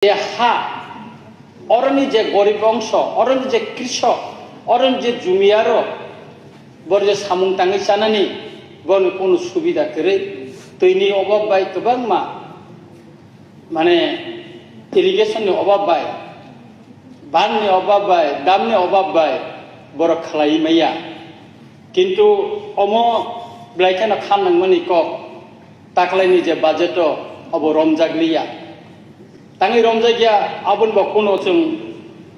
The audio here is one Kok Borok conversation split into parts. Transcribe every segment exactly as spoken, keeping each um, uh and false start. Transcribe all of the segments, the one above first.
je ha, oroni je gorib ongso, oroni je krisok, oroni je jumiyaro, bor je samung tangwi chanani, bono kunu subida kwrwi, twini obab bai kwbangma, mane, irrigation ni obab bai, ban ni obab bai, dam ni obab bai, borok khlai maya. Kintu omo belai kheno kha nangmani kok, taklaini je budget o obo romjak liya. Tangwi romjak ya, aboni bo kuno chwng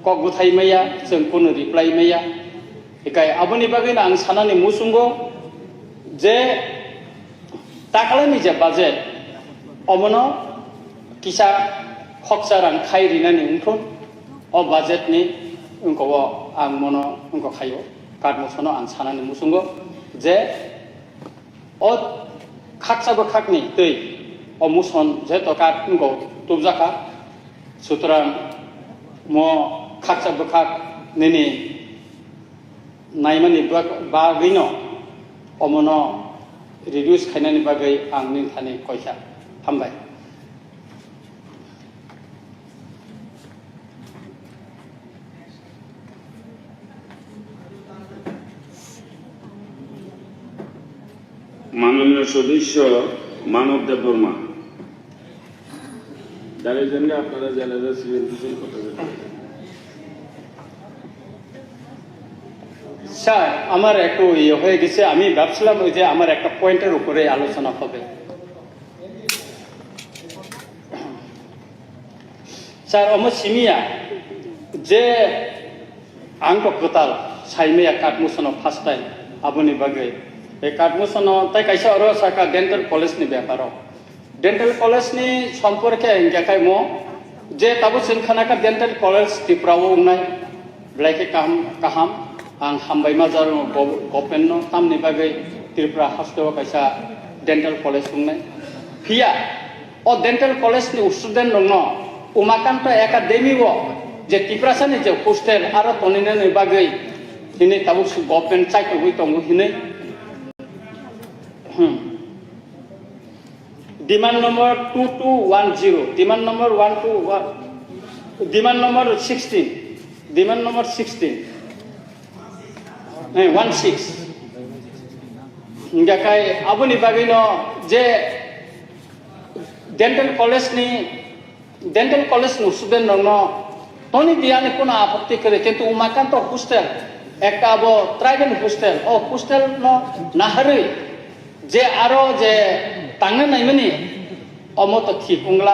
kok bwthai maya, chwng kuno reply maya. Hikai aboni bagwino ang sanani muchungo je taklaini je budget, omono kisa khoksa rang khai rinani wngthun, o budget ni wngkha o ang mono wngkha khaio, kat mosono ang sanani muchungo je o khaksa bwkhakni twi o motion jeto kat wngkha tubjakha, sutrang mo khaksa bwkhak nini naimani bag-, bagwino omono reduce khainani bagwi ang nini thani koikha. Hambai. মাননীয় সদস্য মানব দেববর্মা। দাঁড়িয়ে যান, আপনারা যারা যারা ছিলেন, পিছনে কথা বলবেন। স্যার, আমার একটু ইয়ে হয়ে গেছে, আমি ভাবছিলাম ওই যে আমার একটা পয়েন্টের উপরে আলোচনা হবে। Sir, omo simiya je ang kok kwtal saimaya kat mosono first time, aboni bagwi. E kat mosono tai kaisa oro saka dental college ni beparo. Dental college ni somporke hingke khe mo je tabuk chwng khana kha dental college Tripura o wngnai, belai khe kaham, kaham. Ang hambai ma jaro go-, government no tamni bagwi Tripura haste o kaisa dental college wngnai. Phiya o dental college ni student rok no Umakanto Academy o je Tiprasa ni je hostel aro toninani bagwi hini tabuk government chaitogwi tongo hinwi. Hmm. Demand number two two one zero, demand number one two one, demand number sixteen, demand number sixteen, eh, one six. Hingkha khai aboni bagwino je dental college ni Dental college ni student rok no toni di ani kono apotti kwrwi, kintu Umakanto hostel, ekta abo tribal hostel, o hostel no naharwi je aro je tangna naimani omo to thik wngla,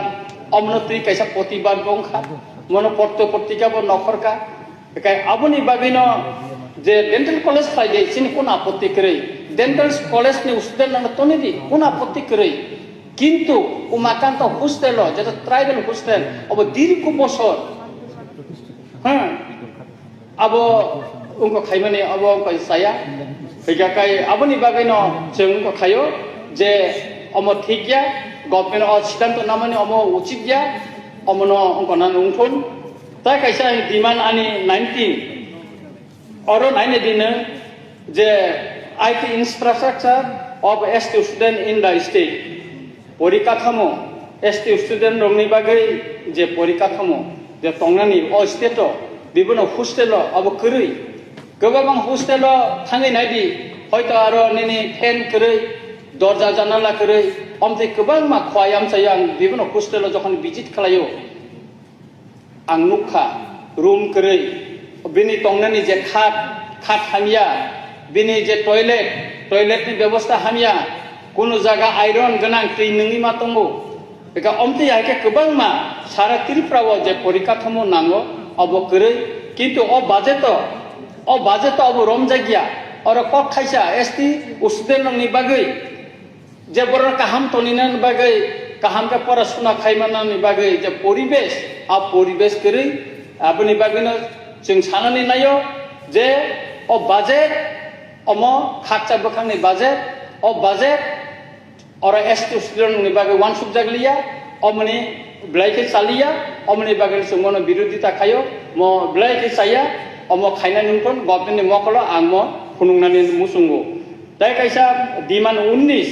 omo no twi kaisa protibad bo wngkha, mono porto portika bo nokhorka. Ekai aboni bagwino je dental college khlai de chini kun apotti kwrwi, dental college ni student no toni di kun apotti kwrwi, kintu Umakanto hostel o jeto tribal hostel obo dirgho bosor, ha, abo wngkha khaimani abo wngkha saya, hingkha kai aboni bagwino chwng wngkha khaio je omo thik ya, government o siddhanto namani omo uchit ya, omono wngkha nang wngthun. Tai kaisa demand ani nineteen, oro naina dino je I T infrastructure of S T student in the state, porikathamo, S T student rokni bagwi je porikathamo je tongnani o state o, bibono hostel o abo kwrwi. Kwbangma hostel o thangwi naidi, hoito aro nini fan kwrwi, dorja janala kwrwi, omtwi kwbangma khwa yamsai ang bibono hostel o jokhon visit khlaio. Ang nukha, room kwrwi, bini tongnani je khat, khat hamya, bini je toilet, toilet ni bebosta hamya, kunu jaga iron gwnang twi nungwi ma tongo. Eka omtwi hai khe kwbangma sara Tripura o je porikathamo nango, obo kwrwi, kintu o budget o, o budget o obo romjakya, oro kok khaisa S T student rokni bagwi. Je borok kaham tonina bagwi, kaham khe pora suna khai manani bagwi je poribesh, a poribesh kwrwi, aboni bagwino chwng sanani naio je o budget, omo khakcha bwkhakni budget, o budget oro S T student ni bagwi wansukjak liya, omoni belai khe chaliya, omoni bagwi chwng mono birodita khaio, mo belai khe chaya, omo khaina nungkon government ni mokolo ang mo phunuknani muchungo. Tai kaisa demand unnis,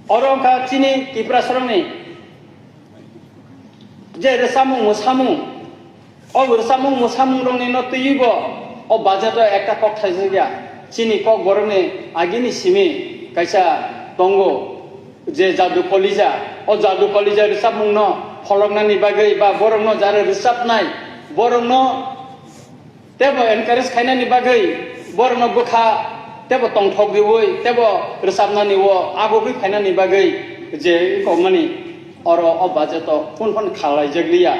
oro wngkha chini Tiprasarokni Je rwchapmung mwsamung, o rwchapmung mwsamungrokni no twiwi bo o budget o ekta kok thaijakya. Chini Kokborokni agini simi kaisa tongo, je Jadu Kolija, o Jadu Kolija rwchapmungno pholoknani bagwi ba borokno jara rwchapnai, borokno tebo encourage khainani bagwi, borokno bwkha tebo tongthok riwi, tebo rwchapnani o agugwi phainani bagwi je kokmani oro o budget o phun phun khalaijakliya.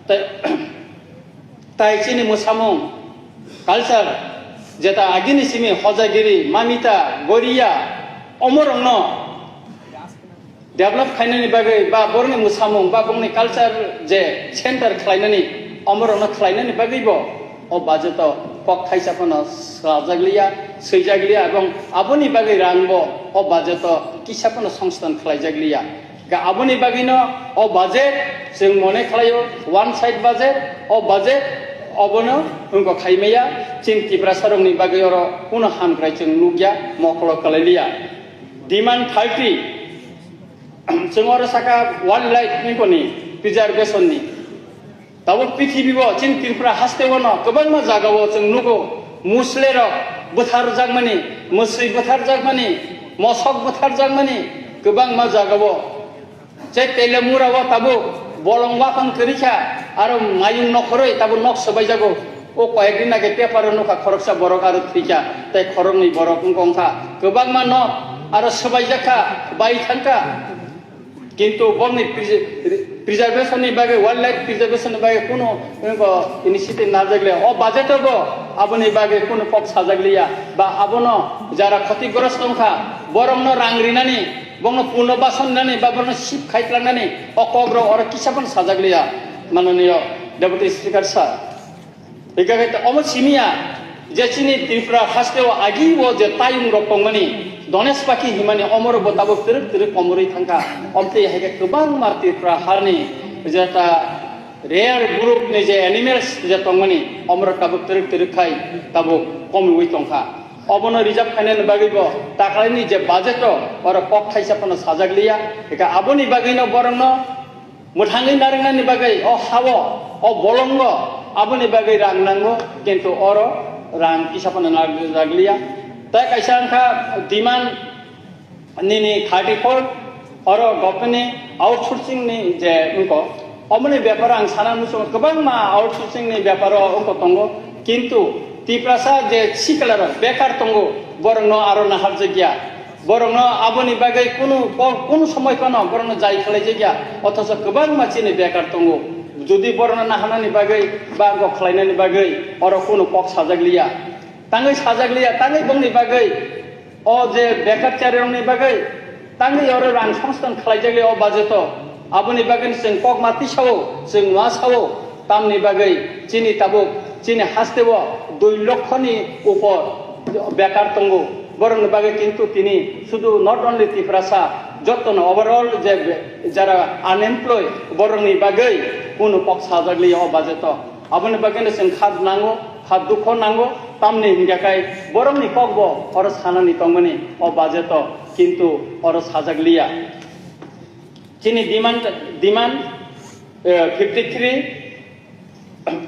Tai, tai chini mwsamung, culture, jeta agini simi Hojagiri, Mamita, Goriya, omorokno develop khainani bagwi ba borokni mwsamung ba borokni culture je center khlainani, omorokno khlainani bagwi bo o budget o kok thaisa phano sajakliya, swijakliya, ebong aboni bagwi rang bo o budget o kisa phano songstan khlaijakliya. Ga aboni bagwino o budget chwng mone khlaio one side budget, o budget obono wngkha khaimaya chini Tiprasarokni bagwi oro kuno hamkrai chwng nukya, mokolo kwlailiya. Demand thirty, chwng oro saka wildlife wngkoni preservation ni. Tabuk prithibi bo chini Tripura haste o no kwbangma jaga o chwng nugo, musle rok bwthar jakmani, mwswi bwthar jakmani, mosok bwthar jakmani kwbangma jaga o. Che Telemura o tabuk bolong waphang kwrwi kha, aro mayung nokhorwi tabuk nok swbai jago. O koyek din age paper o nukha khoroksa borok aro thwi kha, tei khoroknwi borok wngkha kwbangma nok aro swbai jak kha, bai thang kha. Kintu bongni prese-, preservation ni bagwi, wildlife preservation ni bagwi kunu, kunu initiative narwk le. O budget o bo aboni bagwi kunu kok sajak liya. Ba abono jara khotigrosto wngkha, borokno rang rinani, bongno punobasan rinani, ba borokno sip khai tlangnani, o kok rok oro kisa phano sajak liya, mananiyo Deputy Speaker sir. Hingkha khe omo simiya je chini Tripura haste o agi o je tayung rok tongmani, Donesh Pakhi himani omoro bo tabuk twrwk twrwk komorwi thangkha. Omtwi hai khe kwbangma Tripura harni je ta rare group ni je animals je tongmani, omoro tabuk twrwk twrwk khai tabuk komiwi tongkha. Obono reserve khainani bagwi bo taklaini je budget o oro kok thaisa phano sajak liya. Hingkha aboni bagwino borokno mwthangwi narwknani bagwi o ha-o, o bolongo aboni bagwi rang nango, kintu oro rang kisa phano narwkjakliya. Tai kaisa wngkha demand nini thirty four, oro government ni outsourcing ni je wngkha, omoni bepar ang sana muchungo kwbangma outsourcing ni bepar o wngkha tongo, kintu Tiprasa je sikla rok bekar tongo, borokno aro naharjakya. Borokno aboni bagwi kunu, kunu somoi phano borokno jai khlaijak ya, othocho kwbangma chini bekar tongo. Jodi borokno naharnani bagwi ba kok khlainani bagwi oro kunu kok sajak liya. Tangwi sajak liya, tangwi bongni bagwi, o je bekar charirokni bagwi tangwi oro rang songstan khlaijak liya o budget o. Aboni bagwi chwng kok ma tisao, chwng ma sao. Tamni bagwi chini tabuk chini haste o dui lokho ni upor bekar tongo. Borokni bagwi kintu tini sudu not only Tiprasa, jotono overall je be-, jara unemployed borokni bagwi kunu kok sajak liya o budget o. Aboni bagwino chwng kha nango, kha dukho nango, tamni hingkha khe borokni kokbo oro sanani tongmani o budget o, kintu oro sajak liya. Chini demand, demand, eh, fifty three,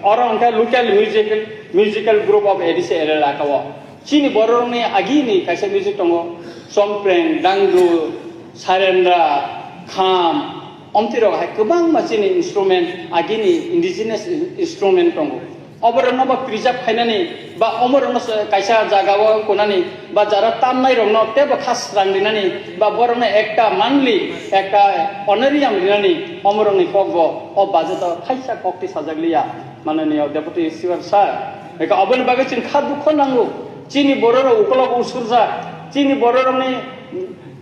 oro hwnkhe local musical, musical group of A D C area laka o. Chini borokni agini kaisa music tongo, chompreng, dangdu, sarendra, kham, omtwi rok hai kwbangma chini instrument, agini indigenous in-, instrument tongo. Oborokno bo preserve khainani ba omorokno se kaisa jagao kunani ba jara tamnairokno teibo kha srang rinani ba borokno ekta monthly ekta honorarium rinani omorokni kokbo o budget o thaisa kokti sajak liya, mananiya Deputy Speaker sir. Eka oboni bagwi chwng kha dukho nango, chini bororok ukolok usurjak, chini bororokni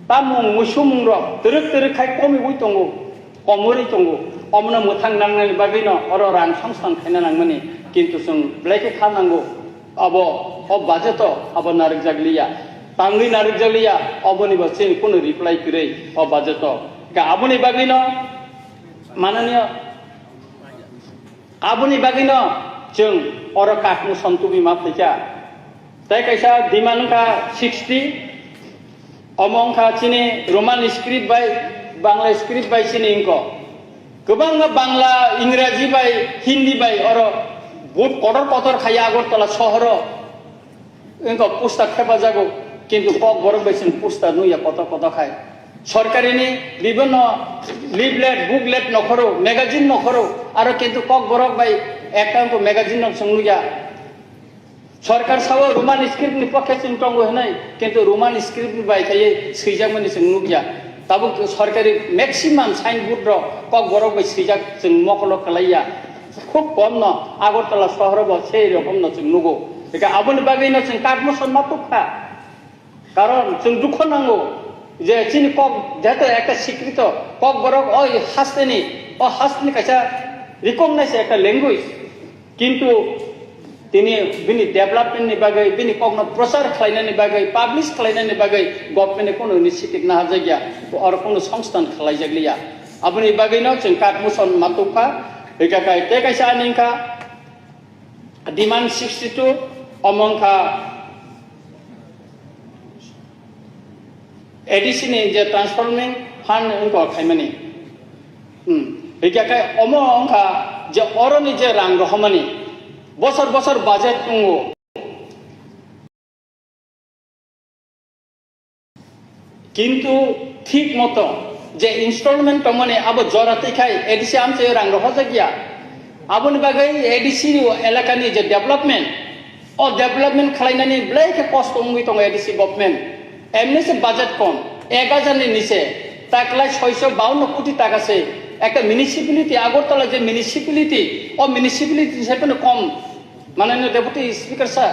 tamung muisumungrok twrwk twrwk khai komiwi tongo. Komorwi tongo. Omono mwthang nangnani bagwino oro rang songstan khaina nangmani. Kintu chwng belai khe kha nango. Abo o budget o abo narwkjak liya. Tangwi narwkjak liya, oboni bo chini kunu reply kwrwi o budget o. Ka aboni bagwino mananiya, aboni bagwino chwng oro kakmu sontumi ma phaikha. Tei kaisa demand wngkha sixty, omo wngkha chini Roman script bai Bangla script bai chini wngkha. Kwbangma Bangla, Ingraji bai, Hindi bai oro vote kotor kotor khaiya Agartala sohoro. Wngkha poster thepajago, kintu Kokborok bai chwng poster nukya kotor kotor khai. Sorkarini bibhinno leaflet, booklet nokhoro, magazine nokhoro, aro kintu Kokborok bai ekta wngkha magazine no chwng nukya. Sorkar sao Roman script ni pokhe chwng tongo hwnwi, kintu Roman script ni bai khaiwi swijakmani chwng nukya. Tabuk sorkari maximum signboard rok Kokborok bai swijak chwng mokolo kwlaiya. Khub kom no Agartala sohoro bo sei rokom no chwng nugo. Eka aboni bagwi no chwng kat moson ma tukha. Karon chwng dukho nango je chini Kok jehetu ekta sikrito Kokborok o hasteni, o hasteni kaisa recognize ekta language. Kintu tini bini development ni bagwi, bini kokno prochar khlainani bagwi, publish khlainani bagwi government ni kunu initiative naharjakya, oro kunu songsthan khlaijakliya. Aboni bagwino chwng kat moson ma tukha, hwnkha khai tei kaisa ani wngkha demand sixty two, omo wngkha A D C ni je transforming fund wngkha khaimani. Hmm. Hwnkhe khe omo wngkha je oroni je rang rohormani bosor bosor budget wngo. Kintu thik moto je installment tongmani abo jora twi khai A D C amchai rang rohorjakya. Aboni bagwi A D C ni elakani je development, o development khlainani belai khe kosto wngwi tongo A D C government. Emni se budget kom, ek hajar ni niche, taklai soiso bawanno koti taka se. Ekta municipality, Agartala je municipality, o municipality se phano kom. Mananiya Deputy Speaker sir,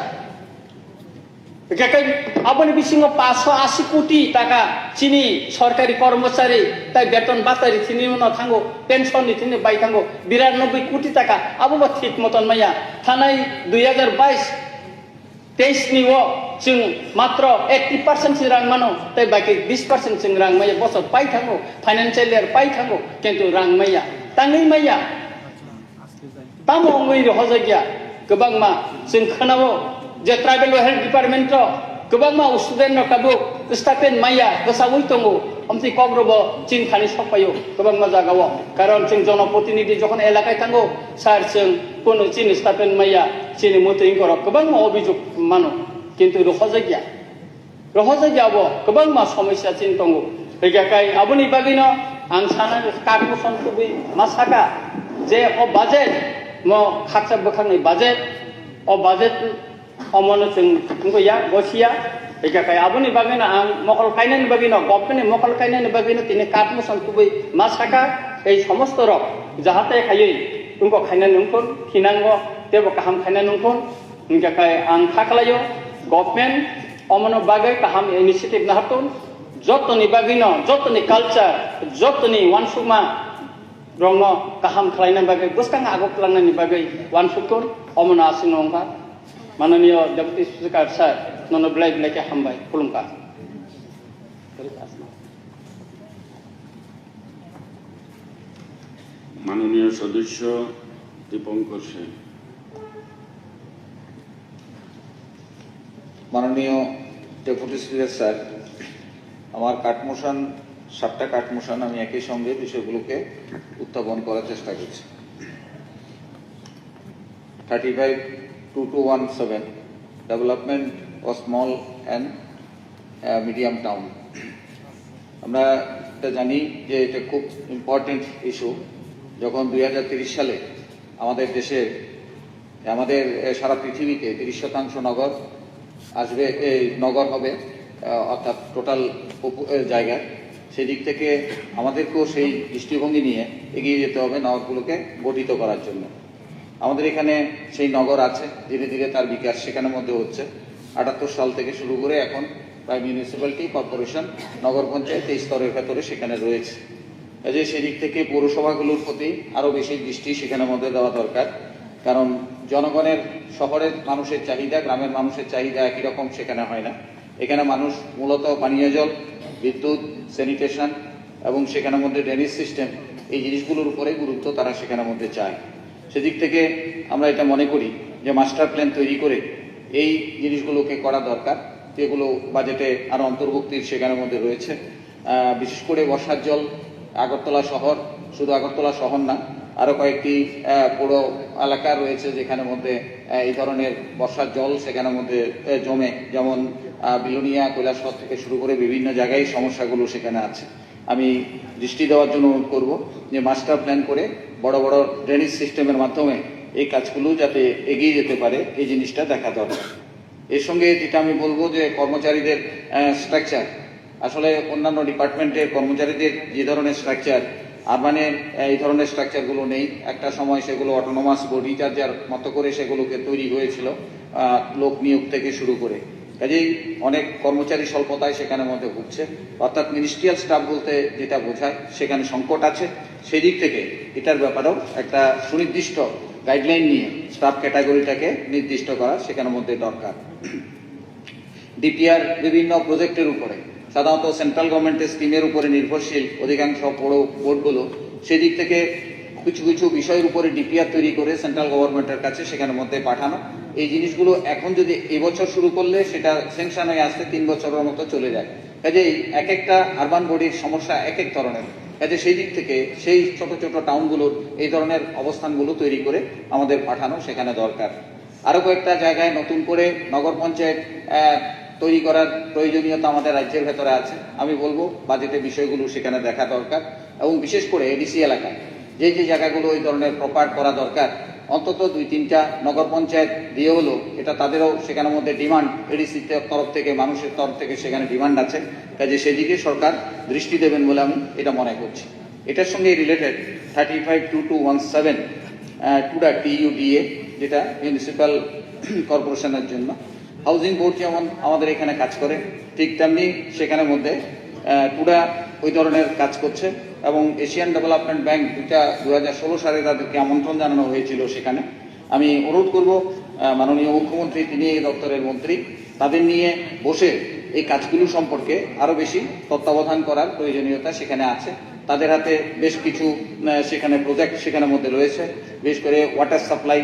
hwnkhe khe aboni bisingo paanso asi koti taka chini sorkari kormochari tai beton batari thini no thango, pension ni thini bai thango, biranoboi koti taka, abo bo thik moton maya. Thanai dui hajar bais teis ni o chwng matro eighty percent se rang mano, tei baki bis percent chwng rang maya, bosor pai thango, financial year pai thango, kintu rang maya, tangwi maya. Tamo wngwi rohorjakya, kwbangma chwng khwnao je tribal welfare department o kwbangma student rok tabuk stipend maya bwsaui tongo, omtwi kok rokbo chini thani sokpaio kwbangma jagao, karon chwng jonoprotinidhi jokhon elakai thango, sir, chwng kunu chini stipend maya, chini mwtwi wngkorok kwbangma obijok mano, kintu rohorjakya. Rohorjakya abo kwbangma somosya chini tongo. Hwnkhe kai aboni bagwino ang sana kak moson tubui ma saka je o budget mo khaksa bwkhakni budget, o budget omono chwng wngya gosia. Hwnkhe kai aboni bagwino ang mokol kainani bagwino, government ni mokol kainani bagwino tini kak moson tubui ma saka ei somosto rok jahate khaiwi wngkok khainani wngthun, thinango teibo kaham khainani wngthun. Hingkhe khe ang kha khlaio, government omono bagwi kaham initiative nahartun, jotoni bagwino, jotoni culture, jotoni uansukma rokno kaham khlaina bagwi, bwskang agok twlangnani bagwi uansukthun, omono aswkno wngkha. Mananiya Deputy Speaker sir, nono belai belai khe hambai, khulumkha. মাননীয় সদস্য দীপঙ্কর সেন। মাননীয় deputy speaker sir, আমার cut motion, সাতটা কাট মোশন, আমি একই সঙ্গে বিষয়গুলোকে উত্থাপন করার চেষ্টা করছি। Thirty five two two one seven, development of small and, uh, medium town। আমরা এটা জানি যে এটা খুব ইম্পর্টেন্ট ইস্যু। যখন দুই হাজার তিরিশ সালে আমাদের দেশে, আমাদের, এ, সারা পৃথিবীতে তিরিশ শতাংশ নগর আসবে, এই নগর হবে, আহ, অর্থাৎ টোটাল পপু-, এ, জায়গা, সেই দিক থেকে আমাদেরকেও সেই দৃষ্টিভঙ্গি নিয়ে এগিয়ে যেতে হবে নগরগুলোকে গঠিত করার জন্য। আমাদের এখানে সেই নগর আছে, ধীরে ধীরে তার বিকাশ সেখানের মধ্যে হচ্ছে। আটাত্তর সাল থেকে শুরু করে এখন প্রায় মিউনিসিপ্যালিটি, কর্পোরেশন, নগর পঞ্চায়েত এই স্তরের ভেতরে সেখানে রয়েছে। কাজে সেদিক থেকে পৌরসভাগুলোর প্রতি আরও বেশি দৃষ্টি সেখানের মধ্যে দেওয়া দরকার, কারণ জনগণের, শহরের মানুষের চাহিদা, গ্রামের মানুষের চাহিদা একই রকম সেখানে হয় না। এখানে মানুষ মূলত পানীয় জল, বিদ্যুৎ, স্যানিটেশন এবং সেখানের মধ্যে ড্রেনেজ সিস্টেম, এই জিনিসগুলোর উপরে গুরুত্ব তারা সেখানের মধ্যে চায়। সেদিক থেকে আমরা এটা মনে করি যে মাস্টার প্ল্যান তৈরি করে এই জিনিসগুলোকে করা দরকার, যেগুলো বাজেটে আরও অন্তর্ভুক্তির সেখানের মধ্যে রয়েছে। আহ, বিশেষ করে বর্ষার জল, আগরতলা শহর, শুধু আগরতলা শহর না, আরও কয়েকটি আহ, পৌর এলাকা রয়েছে, যেখানে মধ্যে আহ, এই ধরনের বর্ষার জল সেখানে মধ্যে আহ, জমে, যেমন আহ, বিলোনিয়া, কৈলাসহর থেকে শুরু করে বিভিন্ন জায়গায় সমস্যাগুলো সেখানে আছে। আমি দৃষ্টি দেওয়ার জন্য অনুরোধ করব যে মাস্টার প্ল্যান করে বড় বড় ড্রেনেজ সিস্টেমের মাধ্যমে এই কাজগুলো যাতে এগিয়ে যেতে পারে, এই জিনিসটা দেখা দরকার। এর সঙ্গে যেটা আমি বলবো যে কর্মচারীদের স্ট্রাকচার, আসলে অন্যান্য ডিপার্টমেন্টের কর্মচারীদের যে ধরনের স্ট্রাকচার, আরবানের এই ধরনের স্ট্রাকচারগুলো নেই। একটা সময় সেগুলো অটোনোমাস বডি, যার যার মতো করে সেগুলোকে তৈরি হয়েছিল, আহ, লোক নিয়োগ থেকে শুরু করে। কাজেই অনেক কর্মচারী স্বল্পতায় সেখানে মধ্যে ভুগছে। অর্থাৎ মিনিস্ট্রিয়াল স্টাফ বলতে যেটা বোঝায়, সেখানে সংকট আছে। সেই দিক থেকে এটার ব্যাপারেও একটা সুনির্দিষ্ট গাইডলাইন নিয়ে স্টাফ ক্যাটাগরিটাকে নির্দিষ্ট করা সেখানে মধ্যে দরকার। ডিপিআর বিভিন্ন প্রজেক্টের উপরে, সাধারণত সেন্ট্রাল গভর্নমেন্টের স্কিমের উপরে নির্ভরশীল অধিকাংশ বড় বোর্ডগুলো। সেদিক থেকে কিছু কিছু বিষয়ের উপরে ডিপিআর তৈরি করে সেন্ট্রাল গভর্নমেন্টের কাছে সেখানে মধ্যে পাঠানো। এই জিনিসগুলো এখন যদি এবছর শুরু করলে সেটা স্যাংশন হয়ে আসতে তিন বছরের মতো চলে যায়। কাজেই এক একটা আরবান বডির সমস্যা এক এক ধরনের। কাজে সেই দিক থেকে সেই ছোট ছোট টাউনগুলোর এই ধরনের অবস্থানগুলো তৈরি করে আমাদের পাঠানো সেখানে দরকার। আরও কয়েকটা জায়গায় নতুন করে নগর পঞ্চায়েত আহ, তৈরি করার প্রয়োজনীয়তা আমাদের রাজ্যের ভেতরে আছে। আমি বলবো বাজেটে বিষয়গুলো সেখানে দেখা দরকার, এবং বিশেষ করে এডিসি এলাকায় যে যে জায়গাগুলো ওই ধরনের প্রপার করা দরকার, অন্তত দুই তিনটা নগর পঞ্চায়েত দিয়ে হলো, এটা তাদেরও সেখানের মধ্যে ডিমান্ড, এডিসি তরফ থেকে, মানুষের তরফ থেকে সেখানে ডিমান্ড আছে। কাজে সেদিকে সরকার দৃষ্টি দেবেন বলে আমি এটা মনে করছি। এটার সঙ্গে related thirty five two two one seven TUDA TUDA, যেটা মিউনিসিপ্যাল কর্পোরেশনের জন্য, হাউজিং বোর্ড যেমন আমাদের এখানে কাজ করে, ঠিক তেমনি সেখানে মধ্যে আহ, টুডা ওই ধরনের কাজ করছে। এবং এশিয়ান ডেভেলপমেন্ট ব্যাংক দুটা দু হাজার ষোলো সালে তাদেরকে আমন্ত্রণ জানানো হয়েছিল সেখানে। আমি অনুরোধ করব আহ, মাননীয় মুখ্যমন্ত্রী, তিনি এই দপ্তরের মন্ত্রী, তাদের নিয়ে বসে এই কাজগুলো সম্পর্কে আরও বেশি তত্ত্বাবধান করার প্রয়োজনীয়তা সেখানে আছে। তাদের হাতে বেশ কিছু আহ, সেখানে প্রজেক্ট সেখানে মধ্যে রয়েছে, বিশেষ করে ওয়াটার সাপ্লাই,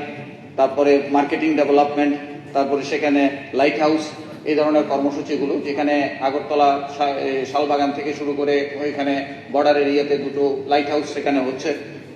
তারপরে মার্কেটিং ডেভেলপমেন্ট, তারপরে সেখানে লাইট হাউস, এই ধরনের কর্মসূচিগুলো, যেখানে আগরতলা শা- এ, শালবাগান থেকে শুরু করে ওইখানে বর্ডার এরিয়াতে দুটো লাইট হাউস সেখানে হচ্ছে।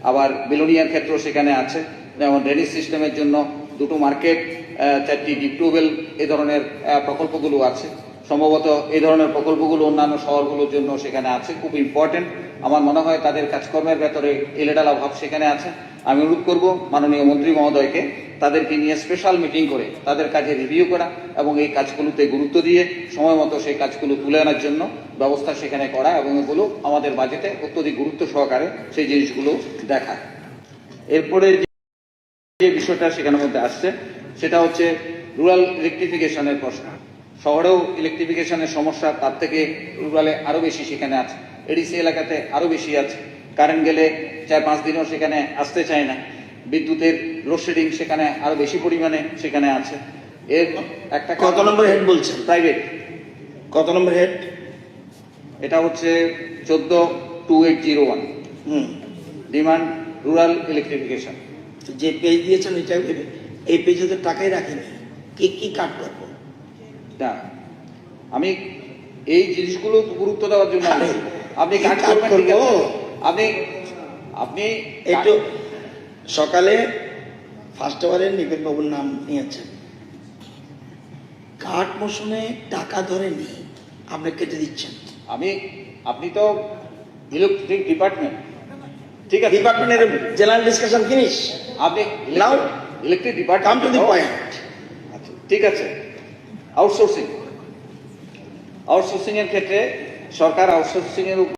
আবার বিলোনিয়ার ক্ষেত্রেও সেখানে আছে, যেমন ড্রেনেজ সিস্টেমের জন্য দুটো মার্কেট, আহ, চারটি ডিপ টিউবওয়েল, এই ধরনের আহ, প্রকল্পগুলো আছে। সম্ভবত এই ধরনের প্রকল্পগুলো অন্যান্য শহরগুলোর জন্য সেখানে আছে, খুব ইম্পর্টেন্ট। আমার মনে হয় তাদের কাজকর্মের ভেতরে এলেডালা ভাব সেখানে আছে। আমি অনুরোধ করব মাননীয় মন্ত্রী মহোদয়কে তাদেরকে নিয়ে স্পেশাল মিটিং করে তাদের কাজে রিভিউ করা এবং এই কাজগুলোতে গুরুত্ব দিয়ে সময় মতো সেই কাজগুলো তুলে আনার জন্য ব্যবস্থা সেখানে করা, এবং এগুলো আমাদের বাজেটে অত্যধিক গুরুত্ব সহকারে সেই জিনিসগুলো দেখা। এরপরে যে বিষয়টা সেখানের মধ্যে আসছে, সেটা হচ্ছে রুরাল ইলেকট্রিফিকেশনের প্রশ্ন। শহরেও ইলেকট্রিফিকেশনের সমস্যা তার থেকে রুরালে আরও বেশি সেখানে আছে, এডিসি এলাকাতে আরও বেশি আছে। কারেন্ট গেলে চার পাঁচ দিনও সেখানে আসতে চায় না। বিদ্যুতের লোডশেডিং সেখানে আরও বেশি পরিমাণে সেখানে আছে। এর একটা কত নম্বর হেড বলছেন? প্রাইভেট। কত নম্বর হেড? এটা হচ্ছে চোদ্দ টু এইট জিরো ওয়ান। হুম। Demand rural electrification. তো যে পেজ দিয়েছেন, এটা এই পেজে তো টাকাই রাখেনি, কি কি কাট করবো? না, আমি এই জিনিসগুলো গুরুত্ব দেওয়ার জন্য আমি আরে, বলছি। আপনি কি কাট কাট করবেন, ঠিক করবো? আছে। আপনি, আপনি একটু সকালে ফার্স্ট আওয়ারে নিপেন বাবুর নাম নিয়েছেন। কাঠ মৌসুমে টাকা ধরে নিয়ে আপনি কেটে দিচ্ছেন। আমি, আপনি তো ইলেকট্রিক ডিপার্টমেন্ট, ঠিক আছে? ডিপার্টমেন্টের জেনারেল ডিসকাশন ফিনিশ। আপনি now, electric department, come to the point. আচ্ছা, ঠিক আছে। আউটসোর্সিং, আউটসোর্সিং এর ক্ষেত্রে সরকার আউটসোর্সিং এর উপর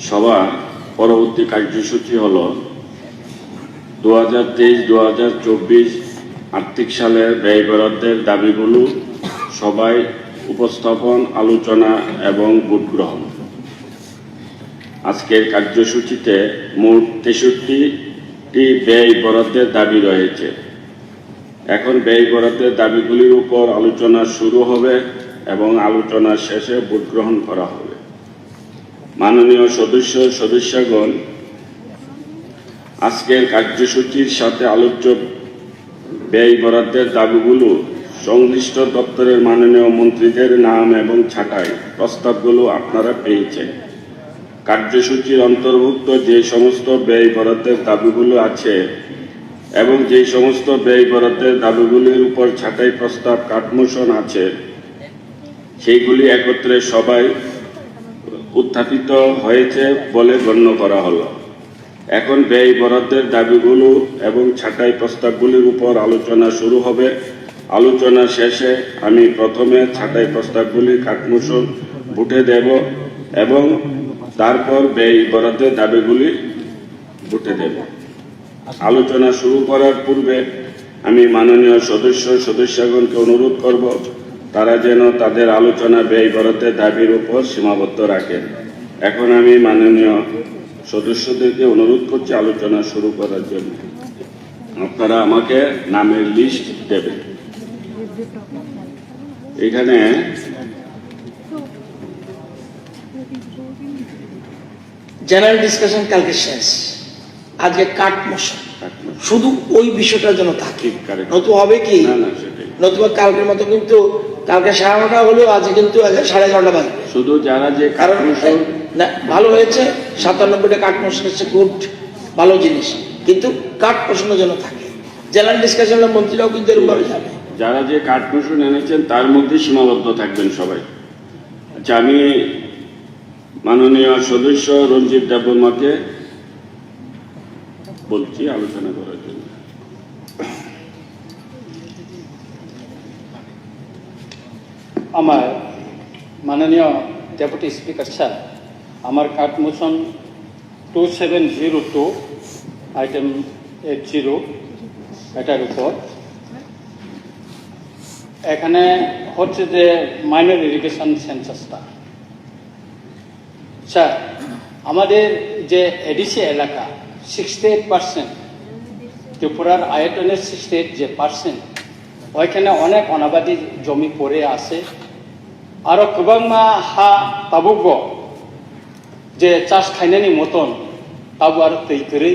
সভা পরবর্তী কার্যসূচি হল দু হাজার তেইশ দু হাজার চব্বিশ আর্থিক সালের ব্যয় বরাদ্দের দাবিগুলো সভায় উপস্থাপন, আলোচনা এবং ভোট গ্রহণ। আজকের কার্যসূচিতে মোট তেষট্টিটি ব্যয় বরাদ্দের দাবি রয়েছে। এখন ব্যয় বরাদ্দের দাবিগুলির উপর আলোচনা শুরু হবে এবং আলোচনা শেষে ভোট গ্রহণ করা হবে। মাননীয় সদস্য সদস্যগণ, আজকের কার্যসূচির সাথে আলোচ্য ব্যয় বরাদ্দের দাবিগুলো সংশ্লিষ্ট দপ্তরের মাননীয় মন্ত্রীদের নাম এবং ছাঁটাই প্রস্তাবগুলো আপনারা পেয়েছেন। কার্যসূচির অন্তর্ভুক্ত যে সমস্ত ব্যয় বরাদ্দের দাবিগুলো আছে এবং যে সমস্ত ব্যয় বরাদ্দের দাবিগুলির উপর ছাঁটাই প্রস্তাব কাটমোশন আছে, সেইগুলি একত্রে সভায় উত্থাপিত হয়েছে বলে গণ্য করা হলো। এখন ব্যয় বরাদ্দের দাবিগুলো এবং ছাঁটাই প্রস্তাবগুলির উপর আলোচনা শুরু হবে। আলোচনা শেষে আমি প্রথমে ছাঁটাই প্রস্তাবগুলি কাটমোশন ভোটে দেব এবং তারপর ব্যয় বরাদ্দের দাবিগুলি ভোটে দেব। আলোচনা শুরু করার পূর্বে আমি মাননীয় সদস্য সদস্যগণকে অনুরোধ করব, তারা যেন তাদের আলোচনা ব্যয় বরাদ্দের দাবির উপর সীমাবদ্ধ রাখেন। এখন আমি মাননীয় সদস্যদেরকে অনুরোধ করছি আলোচনা শুরু করার জন্য। আপনারা আমাকে নামের লিস্ট দেবেন। এখানে জেনারেল ডিসকাশন কালকে শেষ, আজকে কাট মোশন। শুধু ওই বিষয়টার জন্য থাকে। ঠিক, correct। নতুবা হবে কি? না, না, সেটাই। নতুবা কালকের মতো কিন্তু কালকে সাড়ে নটা হলেও আজকে কিন্তু আজকে সাড়ে এগারোটা বাজে। শুধু যারা যে কারণ কাটমোশন না, ভালো হয়েছে, সাতানব্বইটা কাট মোশন এসছে, গুড, ভালো জিনিস, কিন্তু কাট মোশনের জন্য থাকে। জেনারেল ডিসকাশনে মন্ত্রীরাও কিন্তু এরকম ভাবে যাবে। যারা যে কাটমোশন এনেছেন তার মধ্যে সীমাবদ্ধ থাকবেন সবাই। আচ্ছা, আমি মাননীয় সদস্য রঞ্জিত দেববর্মাকে বলছি আলোচনা করার জন্য। আমার মাননীয় ডেপুটি স্পিকার স্যার, আমার cut motion two seven zero two, item eight zero, এটার উপর এখানে হচ্ছে যে মাইনর ইরিগেশন সেন্সাসটা। স্যার, আমাদের যে এডিসি এলাকা, সিক্সটি এইট পার্সেন্ট, ত্রিপুরার আয়তনের সিক্সটি এইট যে পার্সেন্ট, ওইখানে অনেক অনাবাদি জমি পড়ে আছে। আরও গোবাংমা হা তাবুকগো je chas khainani moton, tabo aro twi kwrwi.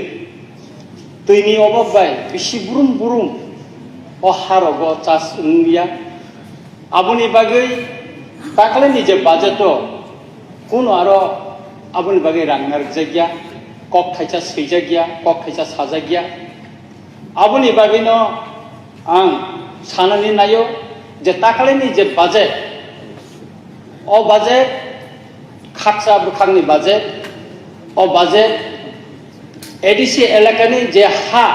Twini obab bai bisi burum burum o harogo chas wngya. Aboni bagwi taklaini je budget o kuno aro aboni bagwi rang narwkjakya, kok thaisa swijakya, kok thaisa sajakya. Aboni bagwino ang sanani naio je taklaini je budget, o budget khaksa bwkhakni budget, o budget A D C elakani je ha,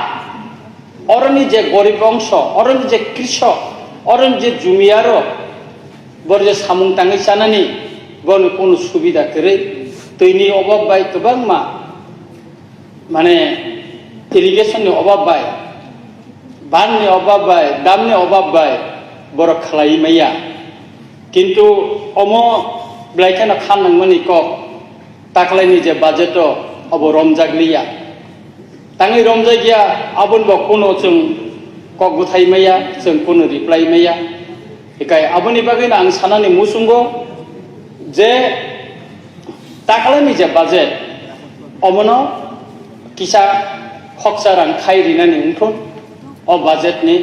oroni je gorib ongso, oroni je krisok, oroni je jumiyaro, bor je samung tangwi chanani, boni kunu subida kwrwi, twini obab bai kwbangma mane irrigation ni obab bai, ban ni obab bai, dam ni obab bai borok khlai maya. Kintu omo belai kheno kha nangmani kok, taklaini je budget o obo romjak liya. Tangwi romjak ya, aboni bo kuno chwng kok bwthai maya, chwng kuno reply maya. Hikai aboni bagwi no ang sanani muchungo je taklaini je budget, omono kisa khoksa rang khai rinani wngthun, o budget ni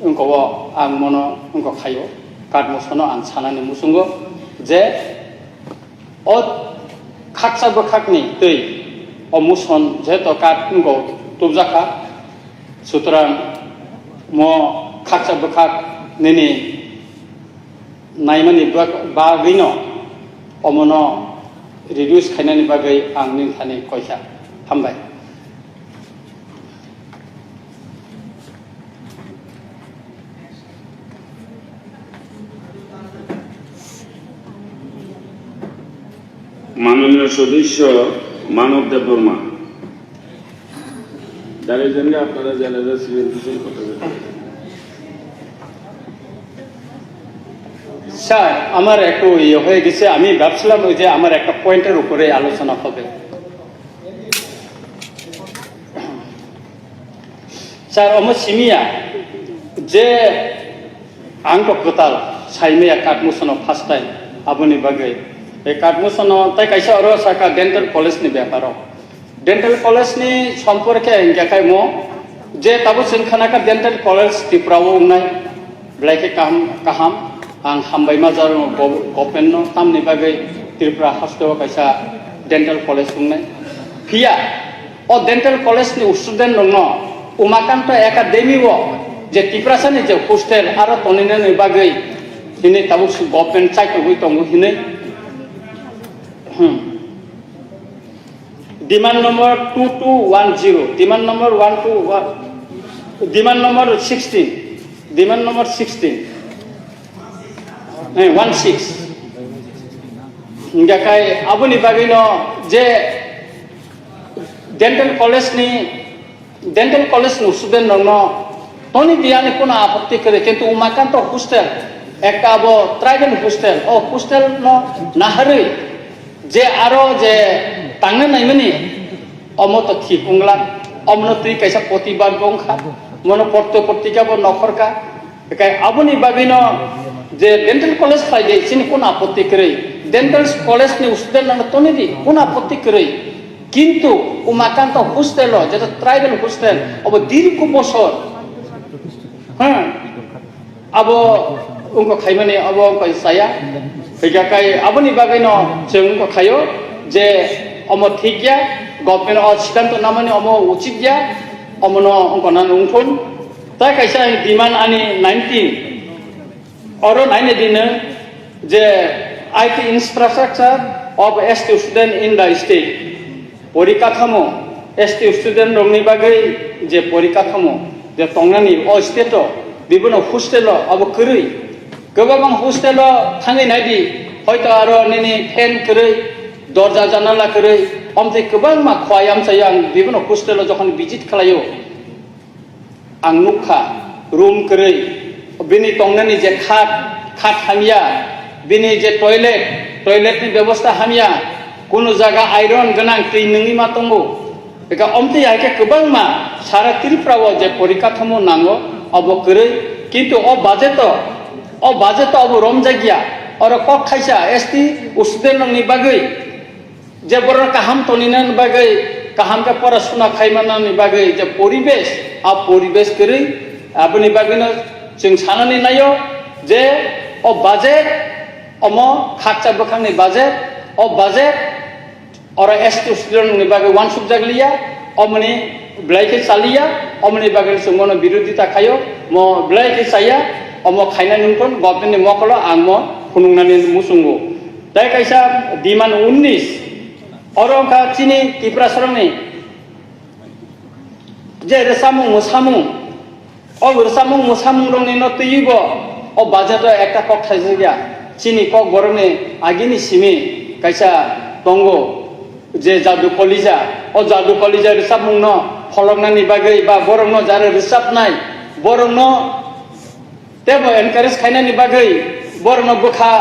wngko o ang mono wngko khaio, kat mosono ang sanani muchungo je o khaksa bwkhakni twi o muson jeto kat wngko tubjakha, sutrang mo khaksa bwkhak nini naimani bag-, bagwino omono reduce khainani bagwi ang nini thani koikha. Hambai. Mano মাননীয় সদস্য মানব দেববর্মা। দাঁড়িয়ে যান, আপনারা যারা যারা ছিলেন, পিছনে কথা বলুন। স্যার, আমার একটু ইয়ে হয়ে গেছে, আমি ভাবছিলাম ওই যে আমার একটা পয়েন্টের উপরে আলোচনা হবে। Sir, omo simiya je ang to kwtal saimaya Katmusono first time, aboni bagwi. E Katmusono tai kaisa oro saka dental college ni beparo. Dental college ni somporke hingkhe khe mo je tabuk chwng khanakha dental college Tripura o wngnai. Belai khe kaham, kaham. Ang hambai ma jaro go-, government no, tamni bagwi Tripura haste o kaisa dental college wngnai. Phiya o dental college ni student rokno Umakanto Academy o je Tiprasa ni je hostel aro toninani bagwi hini tabuk su government chaitogwi tongo hinwi. Hmm. Demand number two two one zero, demand number one two one, demand number sixteen, demand number sixteen, eh, one six. Hingkha khai aboni bagwino je dental college ni Dental college ni student rokno toni diani kono apotti kwrwi, kintu Umakanto hostel, ekta abo tribal hostel, o hostel no naharwi je aro je tangna naimani omo to thik wngla, omono twi kaisa protibad bo wngkha, mono porto portika bo nokhorkha, Ekai aboni bagwino je dental college khlai di, chini kun apotti kwrwi. Dental college ni student rokno toni di, kun apotti kwrwi. Kintu Umakanto hostel o, jeta tribal hostel, obo dirgho bosor. Ha? Abo wngkha khaimani, abo wngkha saya. Hingkha kai aboni bagwino chwng wngkha khaio je omo thik ya, government o siddhanto namani omo uchit ya, omono wngkha nang wngthun. Tai kaisa demand ani nineteen. Oro naina dino je I T infrastructure of S T student in the state. Porikathamo S T student rokni bagwi je porikathamo je tongnani o state o bibono hostel o abo kwrwi. Kwbangma hostel o thangwi naidi, hoito aro nini fan kwrwi, dorja janala kwrwi, omtwi kwbangma khowai amchaio ang bibono hostel o jokhon visit khlaio. Ang nukha, room kwrwi, bini tongnani je khat, khat hamya, bini je toilet, toilet ni bebosta hamya, kunu jaga iron gwnang twi nungwi ma tongo. Eka omtwi hai khe kwbangma sara Tripura o je porikathamo nango, obo kwrwi, kintu o budget o, o budget o obo romjakya, oro kok khaisa S T student rokni bagwi. Je borok kaham tonina bagwi, kaham khe pora suna khai manani bagwi je poribesh, a poribesh kwrwi, aboni bagwino chwng sanani naio je o budget omo khakcha bwkhakni budget, o budget oro S T student ni bagwi wansukjak liya, omoni belai khe chaliya, omoni bagwi chwng mono birodita khaio, mo belai khe chaya, omo khainani wngkon government ni mokolo ang mo phunuknani muchungo. Tai kaisa demand unnish, oro wngkha chini Tiprasarokni je rwchapmung mwsamung, o rwchapmung mwsamungrokni no twiwi bo o budget o ekta kok thaijakya. Chini Kokborokni agini simi kaisa tongo je Jadu Kolija, o Jadu Kolija rwchapmungno pholoknani bagwi ba borokno jara rwchapnai, borokno tebo encourage khainani bagwi borokno bwkha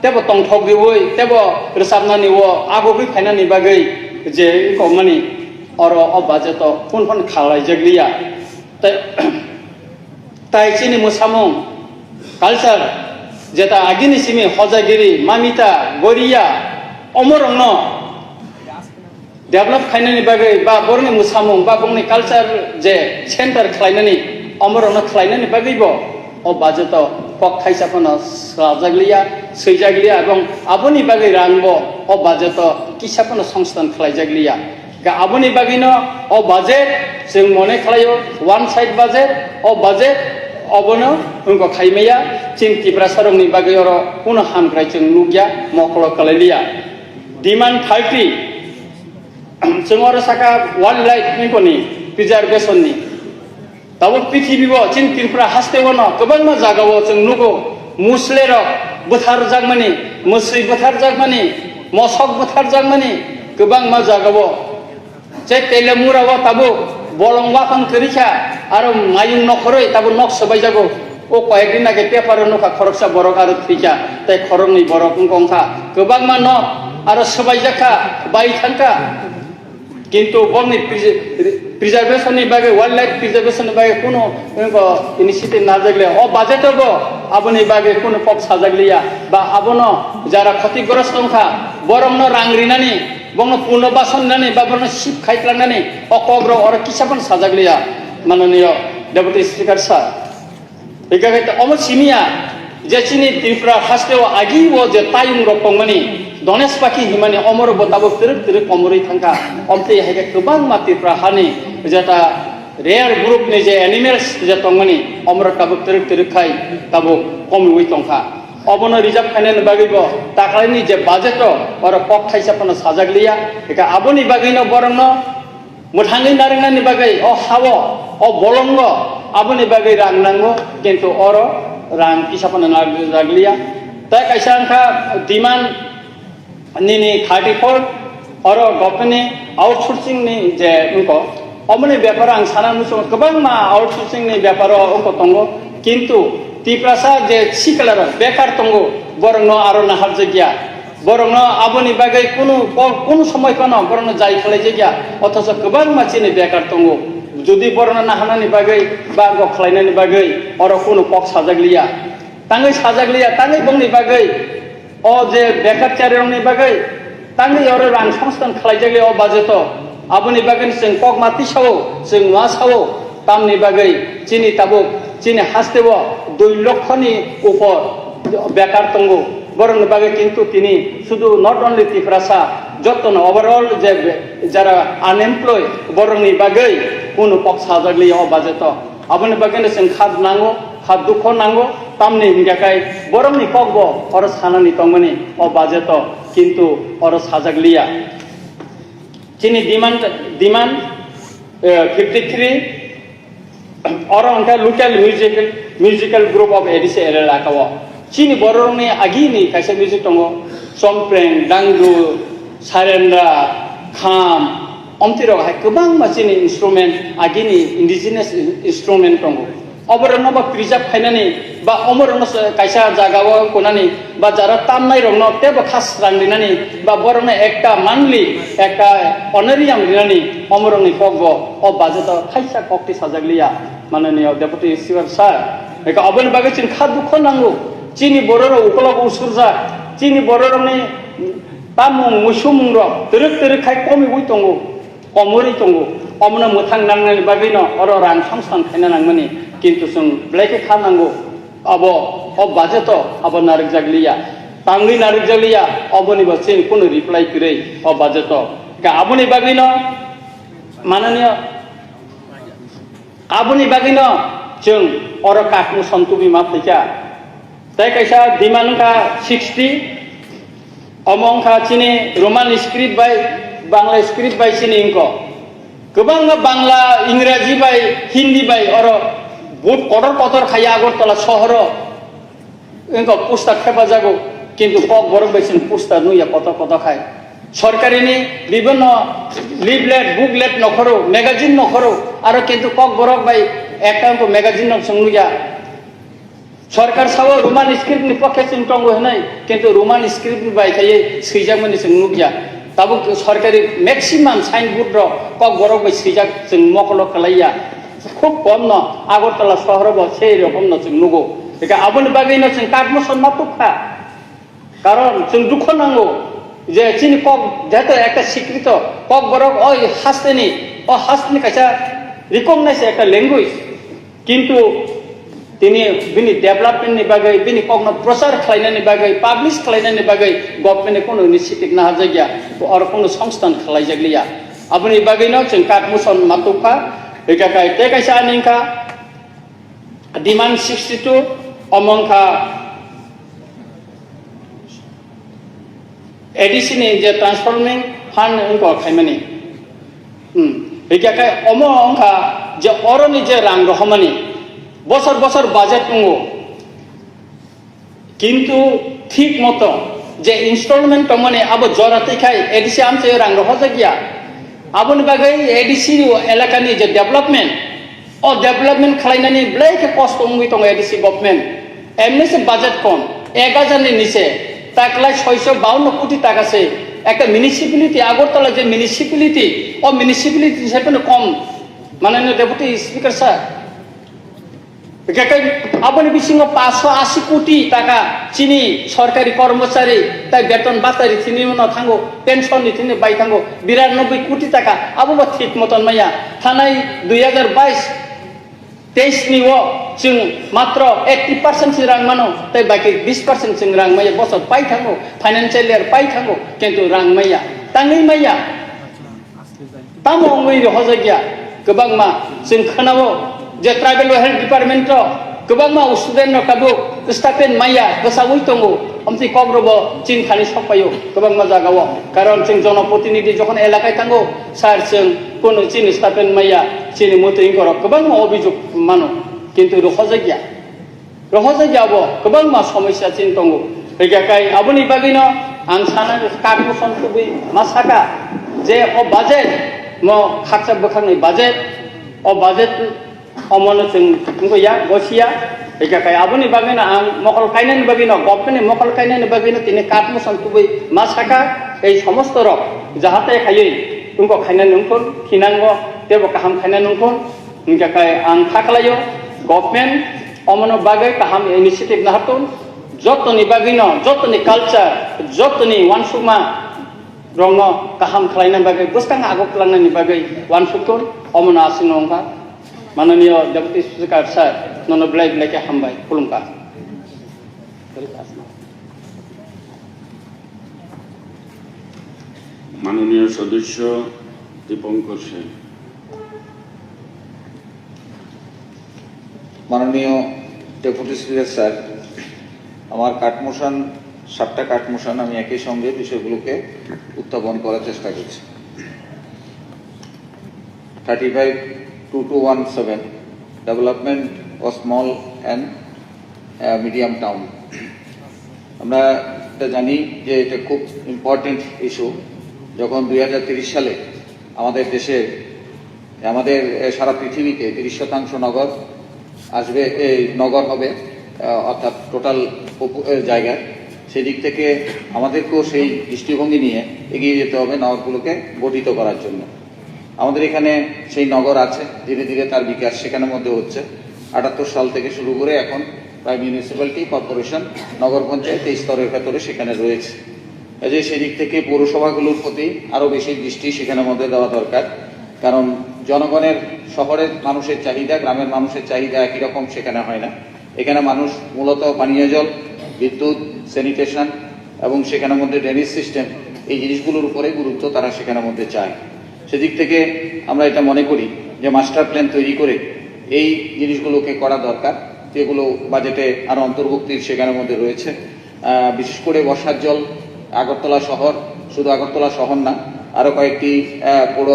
tebo tongthok riwi tebo rwchapnani o agugwi phainani bagwi je wngkokmani oro o budget o phun phun khlaijak liya. Tai, tai chini mwsamung, culture, jeta agini simi Hojagiri, Mamita, Goria, omorokno develop khainani bagwi ba borokni mwsamung ba bongni culture je center khlainani, omorokno khlainani bagwi bo o budget o kok thaisa phano swlajak liya, swijak liya, ebong aboni bagwi rang bo o budget o kisa phano songsthan khlaijak liya. Ga aboni bagwino o budget chwng mone khlaio one side budget, o budget obono wngkha khaimaya chini Tiprasarokni bagwi oro kuno hamkrai chwng nukya, mokolo kwlailiya. Demand thirty, chwng oro saka wildlife ni koni preservation ni. Tabuk prithibi o chini Tripura haste o no kwbangma jaga o chwng nugo, musle rok bwthar jakmani, mwswi bwthar jakmani, Mosok bwtharjakmani kwbangma jagao, je Telemura o tabuk bolong waphang kwrwi kha, aro mayung nokhorwi tabuk nok swbaijago. O koyek din age paper o nukha, khoroksa borok aro thwikha, tei khoroknwi borok wngkha wngkha. Kwbangma nok aro swbaijak kha, bai thangkha. Kintu bongni pre-, preservation ni bagwi, wildlife preservation ni bagwi kunu, wngkha, initiative najak liya. O budget o bo aboni bagwi kunu kok sajak liya. Ba abono jara khotigrosto wngkha, borokno rang rinani, bono punno bason rinani, ba bono sip khaitlangnani, o kok rok oro kisa phano sajak liya, mananiyo Deputy Speaker sir. Hingkha khe omo simiya je chini Tripura haste o agi o je tayung rok tongmani, Donesh Pakhi himani, omoro bo tabuk twrwk twrwk komorwi thangkha. Omtwi hai khe kwbangma Tripura hani jeta rare group ni je animals je tongmani, omoro tabuk twrwk twrwk khai tabuk komiwi tongkha. Obono reserve khainani bagwi bo taklaini je budget o oro kok thaisa phano sajak liya. Hingkha aboni bagwino borokno mwthangwi narwknani bagwi o hao, o bolongo aboni bagwi rang nango, kintu oro rang kisa phano narwkjak liya. Tai kaisa wngkha demand nini thirty four, oro government ni outsourcing ni je wngkha, omoni bepar ang sana muchungo, kwbangma outsourcing ni bepar o wngkha tongo, kintu Tiprasa je sikla rok bekar tongo, borokno aro naharjakya. Borokno aboni bagwi kunu, kunu somoi phano borokno jai khlaijak ya, othocho kwbangma chini bekar tongo. Jodi borokno naharnani bagwi ba kok khlainani bagwi oro kunu kok sajak liya, tangwi sajak liya, tangwi bongni bagwi o je bekar charirokni bagwi tangwi oro rang songsthan khlaijak liya o budget o. Aboni bagwi chwng kok ma tisao, chwng ma sao, tamni bagwi chini tabuk chini haste o dui lokho ni upor bekar tongo. Borokni bagwi kintu tini sudu not only Tiprasa, jotono overall je be-, jara unemployed borokni bagwi kunu kok sajak liya o budget o. Aboni bagwino chwng kha nango, kha dukho nango, tamni hingkha khe borokni kokbo oro sanani tongmani o budget o, kintu oro sajak liya. Chini demand, demand, eh, fifty three, oro hwnkhe local musical, musical group of A D C area laka o. Chini bororokni agini kaisa music tongo, chompreng, dangdu, sarendra, kham, omtwi rok hai kwbangma chini instrument, agini indigenous in-, instrument tongo. Oborokno bo preserve khainani ba omorokno se kaisa jagao kunani ba jara tamnairokno teibo kha srang rinani ba borokno ekta monthly ekta honorarium rinani omorokni kokbo o budget o thaisa kokti sajak liya, mananiya Deputy Speaker sir. Eka oboni bagwi chwng kha dukho nango, chini bororok ukolok usurjak, chini bororokni tamung muisumungrok twrwk twrwk khai komiwi tongo. Komorwi tongo. Omono mwthang nangnani bagwino oro rang songsthan khaina nangmani, kintu chwng belai khe kha nango. Abo, o budget o abo narwkjak liya, tangwi narwkjak liya, oboni bo chini kunu reply kwrwi o budget o. Ka aboni bagwino mananiya, aboni bagwino chwng oro kakmu sontumi ma phaikha. Tei kaisa demand wngkha sixty, omo wngkha chini Roman script bai Bangla script bai chini wngkha. Kwbangma Bangla, Ingraji bai, Hindi bai oro board kotor kotor khai Agartala sohoro wngkha poster thepajago, kintu Kokborok bai chwng poster nukya kotor kotor khai. Sorkarini bibhinno leaflet, booklet nokhoro, magazine nokhoro, aro kintu Kokborok bai ekta wngkha magazine no chwng nukya. Sorkar sao Roman script ni pokhe chwng tongo hwnwi, kintu Roman script ni bai khaiwi swijakmani chwng nukya. Tabuk sorkari maximum signboard rok Kokborok bai swijak chwng mokolo kwlaiya. Khub kom no Agartala sohoro bo sei rokom no chwng nugo. Eka aboni bagwi no chwng kat moson ma tukha. Karon chwng dukho nango je chini kok jehetu ekta sikrito Kokborok o hasteni, o hasteni kaisa recognize ekta language. Kintu tini bini development ni bagwi, bini kokno prochar khlainani bagwi, publish khlainani bagwi government ni kono initiative naharjakya, oro kono songsthan khlaijak liya. Aboni bagwino chwng kat moson ma tukha, hika khai tei kaisa ani wngkha demand sixty two, omo wngkha A D C ni je transforming fund wngkha khaimani. Hmm. Hingkhe khe omo wngkha je oroni je rang rohormani bosor bosor budget wngo. Kintu thik moto Je installment tongmani abo jora twi khai A D C amchaio rang rohorjak ya. Aboni bagwi A D C ni elakani je development, o development khlainani belai khe kosto wngwi tongo A D C government. Emni se budget kom, ek hajar ni niche, taklai soiso bawanno koti taka se. Ekta municipality, Agartala je municipality, o municipality ni sai phano kom. Mananiya Deputy Speaker sir, Hingkhe khe aboni bisingo paanso asi koti taka chini sorkari kormochari tai beton bata rithini no thango, pension rithini bai thango, birat noboi koti taka abo bo thik moton maya. Thanai dui hajar bais teis ni o chwng matro eighty percent se rang mano, tai baki bis percent chwng rang maya, bosor pai thango, financial year pai thango, kintu rang maya, tangwi maya. Tamo wngwi rohorjakya, kwbangma chwng khwnao je tribal welfare department o kwbangma student rok tabuk stipend maya bwsaui tongo, omtwi kok rokbo chini thani sokpaio kwbangma jagao, karon chwng jonoprotinidhi jokhon elakai thango, sir chwng kunu chini stipend maya, chini mwtwi wngkorok kwbangma obijok mano, kintu rohorjakya. Rohorjakya abo kwbangma somosya chini tongo. Hingkhe kai aboni bagwino ang sana kak moson kubui ma saka je o budget mo khaksa bwkhakni budget, o budget omono chwng wngya gosia. Hingkhe kai aboni bagwino ang mokol kainani bagwino, government ni mokol kainani bagwino tini kak moson kubui ma saka ei somosto rok jahate khaiwi wngkok khainani wngkon, thinango teibo kaham khainani wngkon. Hingkhe kai ang kha khlaio government omono bagwi kaham initiative nahartun, jotoni bagwino, jotoni culture, jotoni uansukma rokno kaham khlaina bagwi, bwskang aguk twlangnani bagwi uansuktun, omono aswkno wngkha. Mananiya Deputy Speaker sir, nono belai belai khe hambai, khulumkha. মাননীয় সদস্য দীপঙ্কর সেন। মাননীয় deputy speaker sir, আমার cut motion, সাতটা কাট মোশন, আমি একই সঙ্গে বিষয়গুলোকে উত্থাপন করার চেষ্টা করছি। Thirty five two two one seven, development of small and, uh, medium town. আমরা এটা জানি যে এটা খুব ইম্পর্টেন্ট ইস্যু। যখন দুই হাজার তিরিশ সালে আমাদের দেশে, আমাদের, এ, সারা পৃথিবীতে তিরিশ শতাংশ নগর আসবে, এই নগর হবে, আহ, অর্থাৎ টোটাল পপু-, এ, জায়গা, সেদিক থেকে আমাদেরকেও সেই দৃষ্টিভঙ্গি নিয়ে এগিয়ে যেতে হবে নগরগুলোকে গঠিত করার জন্য। আমাদের এখানে সেই নগর আছে, ধীরে ধীরে তার বিকাশ সেখানের মধ্যে হচ্ছে। আটাত্তর সাল থেকে শুরু করে এখন প্রায় মিউনিসিপ্যালিটি, কর্পোরেশন, নগর পঞ্চায়েত এই স্তরের ভেতরে সেখানে রয়েছে। কাজেই সেদিক থেকে পৌরসভাগুলোর প্রতি আরও বেশি দৃষ্টি সেখানের মধ্যে দেওয়া দরকার, কারণ জনগণের, শহরের মানুষের চাহিদা, গ্রামের মানুষের চাহিদা একই রকম সেখানে হয় না। এখানে মানুষ মূলত পানীয় জল, বিদ্যুৎ, স্যানিটেশন এবং সেখানের মধ্যে ড্রেনেজ সিস্টেম, এই জিনিসগুলোর উপরে গুরুত্ব তারা সেখানের মধ্যে চায়। সেদিক থেকে আমরা এটা মনে করি যে মাস্টার প্ল্যান তৈরি করে এই জিনিসগুলোকে করা দরকার, যেগুলো বাজেটে আরও অন্তর্ভুক্তির সেখানের মধ্যে রয়েছে। আহ, বিশেষ করে বর্ষার জল আগরতলা শহর, শুধু আগরতলা শহর না, আরও কয়েকটি, আহ, পৌর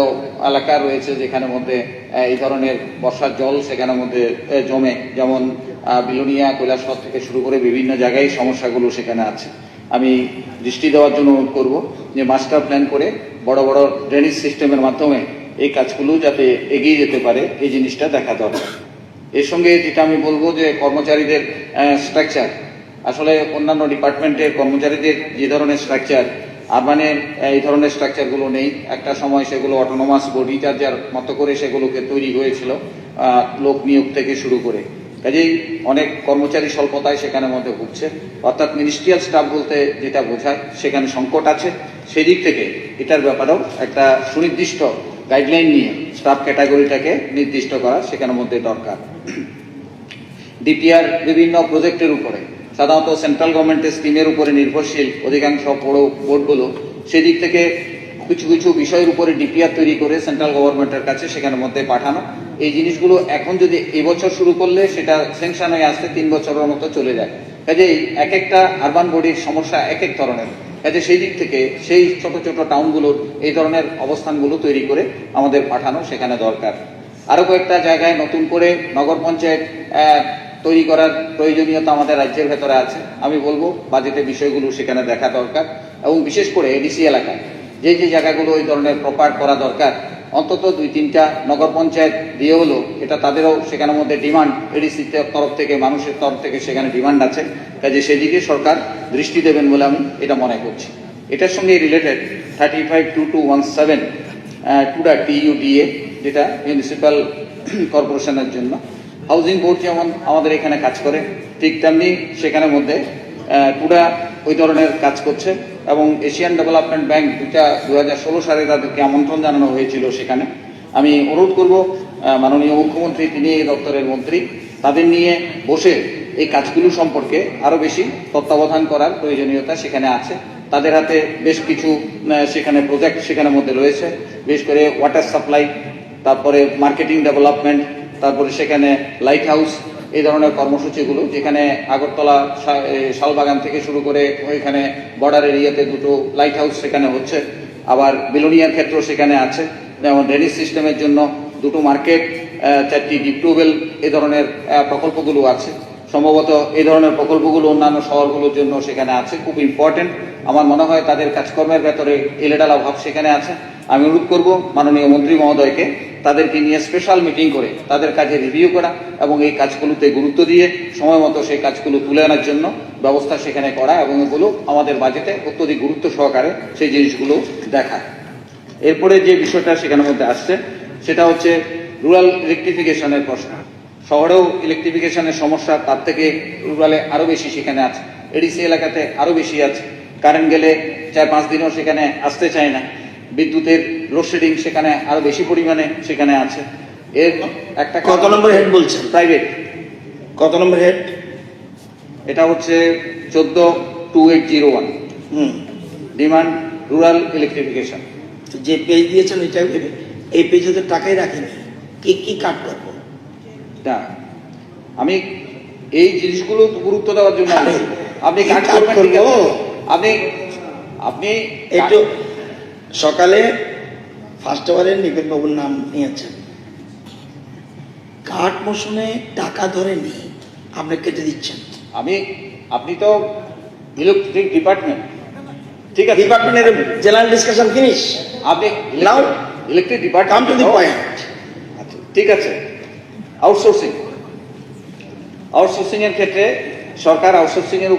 এলাকা রয়েছে যেখানে মধ্যে, আহ, এই ধরনের বর্ষার জল সেখানে মধ্যে, আহ, জমে, যেমন, আহ, বিলোনিয়া, কৈলাসহর থেকে শুরু করে বিভিন্ন জায়গায় সমস্যাগুলো সেখানে আছে। আমি দৃষ্টি দেওয়ার জন্য অনুরোধ করব যে মাস্টার প্ল্যান করে বড় বড় ড্রেনেজ সিস্টেমের মাধ্যমে এই কাজগুলো যাতে এগিয়ে যেতে পারে, এই জিনিসটা দেখা দরকার। এর সঙ্গে যেটা আমি বলবো যে কর্মচারীদের, আহ, স্ট্রাকচার, আসলে অন্যান্য ডিপার্টমেন্টের কর্মচারীদের যে ধরনের স্ট্রাকচার, আরবানের, আহ, এই ধরনের স্ট্রাকচারগুলো নেই। একটা সময় সেগুলো অটোনোমাস বডি, যার যার মতো করে সেগুলোকে তৈরি হয়েছিল, আহ, লোক নিয়োগ থেকে শুরু করে। কাজেই অনেক কর্মচারী স্বল্পতায় সেখানে মধ্যে ভুগছে, অর্থাৎ মিনিস্ট্রিয়াল স্টাফ বলতে যেটা বোঝায় সেখানে সংকট আছে। সেই দিক থেকে এটার ব্যাপারেও একটা সুনির্দিষ্ট গাইডলাইন নিয়ে স্টাফ ক্যাটাগরিটাকে নির্দিষ্ট করা সেখানে মধ্যে দরকার। ডিপিআর বিভিন্ন প্রজেক্টের উপরে, সাধারণত সেন্ট্রাল গভর্নমেন্টের স্কিমের উপরে নির্ভরশীল অধিকাংশ বড় বোর্ডগুলো, সেদিক থেকে কিছু কিছু বিষয়ের উপরে ডিপিআর তৈরি করে সেন্ট্রাল গভর্নমেন্টের কাছে সেখানে মধ্যে পাঠানো। এই জিনিসগুলো এখন যদি এবছর শুরু করলে সেটা স্যাংশন হয়ে আসতে তিন বছরের মতো চলে যায়। কাজেই এক একটা আরবান বডির সমস্যা এক এক ধরনের। কাজে সেই দিক থেকে সেই ছোট ছোট টাউনগুলোর এই ধরনের অবস্থানগুলো তৈরি করে আমাদের পাঠানো সেখানে দরকার। আরও কয়েকটা জায়গায় নতুন করে নগর পঞ্চায়েত, আহ, তৈরি করার প্রয়োজনীয়তা আমাদের রাজ্যের ভেতরে আছে। আমি বলবো বাজেটে বিষয়গুলো সেখানে দেখা দরকার, এবং বিশেষ করে এডিসি এলাকায় যে যে জায়গাগুলো ওই ধরনের প্রপার করা দরকার, অন্তত দুই তিনটা নগর পঞ্চায়েত দিয়ে হলো, এটা তাদেরও সেখানের মধ্যে ডিমান্ড, এডিসি তরফ থেকে, মানুষের তরফ থেকে সেখানে ডিমান্ড আছে। কাজে সেদিকে সরকার দৃষ্টি দেবেন বলে আমি এটা মনে করছি। এটার সঙ্গে related thirty five two two one seven TUDA TUDA, যেটা মিউনিসিপ্যাল কর্পোরেশনের জন্য, হাউজিং বোর্ড যেমন আমাদের এখানে কাজ করে, ঠিক তেমনি সেখানের মধ্যে আহ, টুডা ওই ধরনের কাজ করছে। এবং এশিয়ান ডেভেলপমেন্ট ব্যাংক দুটা দু হাজার ষোলো সালে তাদেরকে আমন্ত্রণ জানানো হয়েছিল সেখানে। আমি অনুরোধ করব আহ, মাননীয় মুখ্যমন্ত্রী, তিনি এই দপ্তরের মন্ত্রী, তাদের নিয়ে বসে এই কাজগুলো সম্পর্কে আরও বেশি তত্ত্বাবধান করার প্রয়োজনীয়তা সেখানে আছে। তাদের হাতে বেশ কিছু আহ, সেখানে প্রজেক্ট সেখানের মধ্যে রয়েছে, বিশেষ করে ওয়াটার সাপ্লাই, তারপরে মার্কেটিং ডেভেলপমেন্ট, তারপরে সেখানে লাইট হাউস, এই ধরনের কর্মসূচিগুলো, যেখানে আগরতলা শা- এ, শালবাগান থেকে শুরু করে ওইখানে বর্ডার এরিয়াতে দুটো লাইট হাউস সেখানে হচ্ছে, আবার বিলোনিয়ার ক্ষেত্র সেখানে আছে, যেমন ড্রেনেজ সিস্টেমের জন্য দুটো মার্কেট, আহ, চারটি ডিপ টিউবওয়েল, এই ধরনের আহ, প্রকল্পগুলো আছে। সম্ভবত এই ধরনের প্রকল্পগুলো অন্যান্য শহরগুলোর জন্য সেখানে আছে, খুব ইম্পর্টেন্ট। আমার মনে হয় তাদের কাজকর্মের ভেতরে এলেডালা ভাব সেখানে আছে। আমি অনুরোধ করব মাননীয় মন্ত্রী মহোদয়কে তাদেরকে নিয়ে স্পেশাল মিটিং করে তাদের কাজে রিভিউ করা এবং এই কাজগুলোতে গুরুত্ব দিয়ে সময় মতো সেই কাজগুলো তুলে আনার জন্য ব্যবস্থা সেখানে করা এবং এগুলো আমাদের বাজেটে অত্যধিক গুরুত্ব সহকারে সেই জিনিসগুলো দেখা। এরপরে যে বিষয়টা সেখানের মধ্যে আসছে সেটা হচ্ছে রুরাল ইলেকট্রিফিকেশনের প্রশ্ন। শহরেও ইলেকট্রিফিকেশনের সমস্যা, তার থেকে রুরালে আরও বেশি সেখানে আছে, এডিসি এলাকাতে আরও বেশি আছে। কারেন্ট গেলে চার পাঁচ দিনও সেখানে আসতে চায় না। বিদ্যুতের লোডশেডিং সেখানে আরও বেশি পরিমাণে সেখানে আছে। এর একটা কত নম্বর হেড বলছেন? প্রাইভেট। কত নম্বর হেড? এটা হচ্ছে চোদ্দ টু এইট জিরো ওয়ান। হুম। Demand rural electrification. তো যে পেজ দিয়েছেন ওইটা, এই পেজে তো টাকাই রাখেনি, কি কি কাট করবো? না, আমি এই জিনিসগুলো গুরুত্ব দেওয়ার জন্য আছি। আপনি কি কাট কাট করবেন, ঠিক করবো? আছে। আপনি, আপনি একটু সকালে ফার্স্ট আওয়ারে নিপেন বাবুর নাম নিয়েছেন, কাঠ মোশনে টাকা ধরেনি, আপনি কেটে দিচ্ছেন। আমি, আপনি তো ইলেকট্রিক ডিপার্টমেন্ট, ঠিক আছে? ডিপার্টমেন্টের জেনারেল ডিসকাশন ফিনিশ। আপনি now, electric department, come to the point. আচ্ছা, ঠিক আছে। আউটসোর্সিং, আউটসোর্সিং এর ক্ষেত্রে সরকার আউটসোর্সিং এর